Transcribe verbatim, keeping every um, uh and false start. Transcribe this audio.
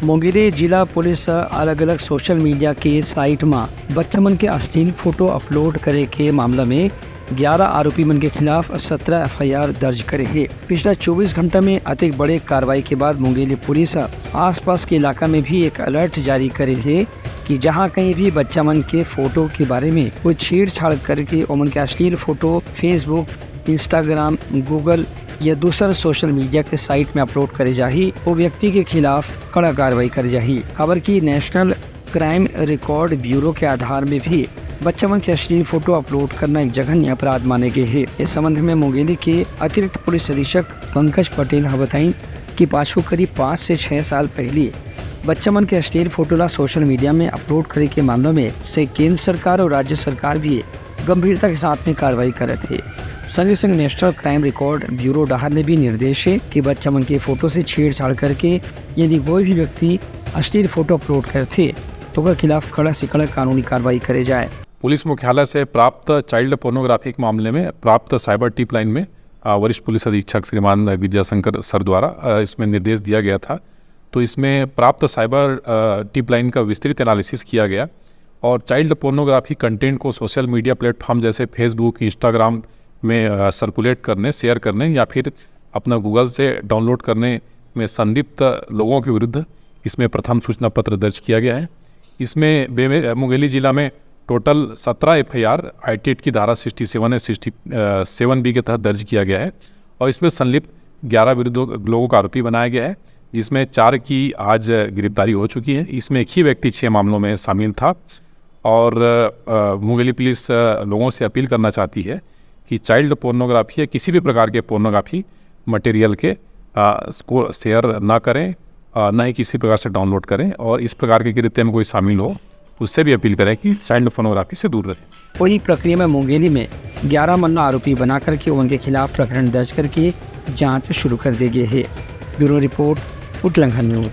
मुंगेली जिला पुलिस ह अलग-अलग सोशल मीडिया के साइट म बच्चा मन के अश्लील फोटो अपलोड करे के मामला में ग्यारह आरोपी मन के खिलाफ सत्रह एफआईआर दर्ज करे हे। पिछला चौबीस घंटा में अतेक बड़े कार्रवाई के बाद मुंगेली पुलिस ह आसपास के इलाका में भी एक अलर्ट जारी करे हे कि जहां कहीं भी बच्चा मन के फोटो के बारे में कोई छेड़छाड़ करके ओमन के अश्लील फोटो Facebook, Instagram, Google या दूसर सोशल मीडिया के साइट में अपलोड करे जाही, वो व्यक्ति के खिलाफ कड़ा कार्रवाई करे जाही। काबर कि नेशनल क्राइम रिकॉर्ड ब्यूरो के आधार में भी बच्चा मन के अश्लील फोटो अपलोड करना एक जघन्य अपराध माने गे हे। इस संबंध में मुंगेली के अतिरिक्त पुलिस अधीक्षक पंकज पटेल ह बताइन कि पाछू करीब पाँच से छह साल पहले बच्चा मन के अश्लील फोटो ला सोशल मीडिया में अपलोड करे के मामला में से केंद्र सरकार और राज्य सरकार भी गंभीरता के साथ में कार्रवाई करत हे। संगे संग नेशनल क्राइम रिकॉर्ड ब्यूरो डहार ले भी निर्देश हे कि बच्चा मन के फोटो से छेड़छाड़ करके यदि कोई भी व्यक्ति अश्लील फोटो अपलोड करथे, तो ओकर खिलाफ कड़ा से कड़ा कानूनी कार्रवाई करे जाए। पुलिस मुख्यालय से प्राप्त चाइल्ड पोर्नोग्राफी के मामले में प्राप्त साइबर टिप लाइन में, आ, वरिष्ठ पुलिस अधीक्षक श्रीमान विद्याशंकर सर द्वारा, आ, इसमें निर्देश दिया गया था। तो इसमें प्राप्त साइबर, आ, टिप लाइन का विस्तृत एनालिसिस किया गया और चाइल्ड पोर्नोग्राफी कंटेंट को सोशल मीडिया प्लेटफॉर्म जैसे Facebook, Instagram में, आ, सर्कुलेट करने, शेयर करने या फिर अपना Google से डाउनलोड करने में संलिप्त लोगों के विरुद्ध इसमें प्रथम सूचना पत्र दर्ज किया गया है। इसमें बेमे-, मुंगेली जिला में टोटल सत्रह एफआईआर आईटी एक्ट की धारा सिक्सटी सेवन ए, सिक्सटी सेवन बी के तहत दर्ज किया गया है और इसमें संलिप्त ग्यारह विरुद्ध लोगों का आरोपी बनाया गया है, जिसमें चार की आज गिरफ्तारी हो चुकी है। इसमें एक ही व्यक्ति छह मामलों में शामिल था और, अ, मुंगेली पुलिस, अ, लोगों से अपील करना चाहती है कि चाइल्ड पोर्नोग्राफी या किसी भी प्रकार के पोर्नोग्राफी मटेरियल के, अ, को शेयर ना करें, अ, ना ही किसी प्रकार से डाउनलोड करें और इस प्रकार के कृत्य में कोई शामिल हो, उससे भी अपील करें कि चाइल्ड पोर्नोग्राफी से दूर रहें। वही प्रक्रिया में मुंगेली में ग्यारह मन ला आरोपी बना करके उनके खिलाफ प्रकरण दर्ज करके जांच शुरू कर दे गए है। Bureau report, Utlanghan news.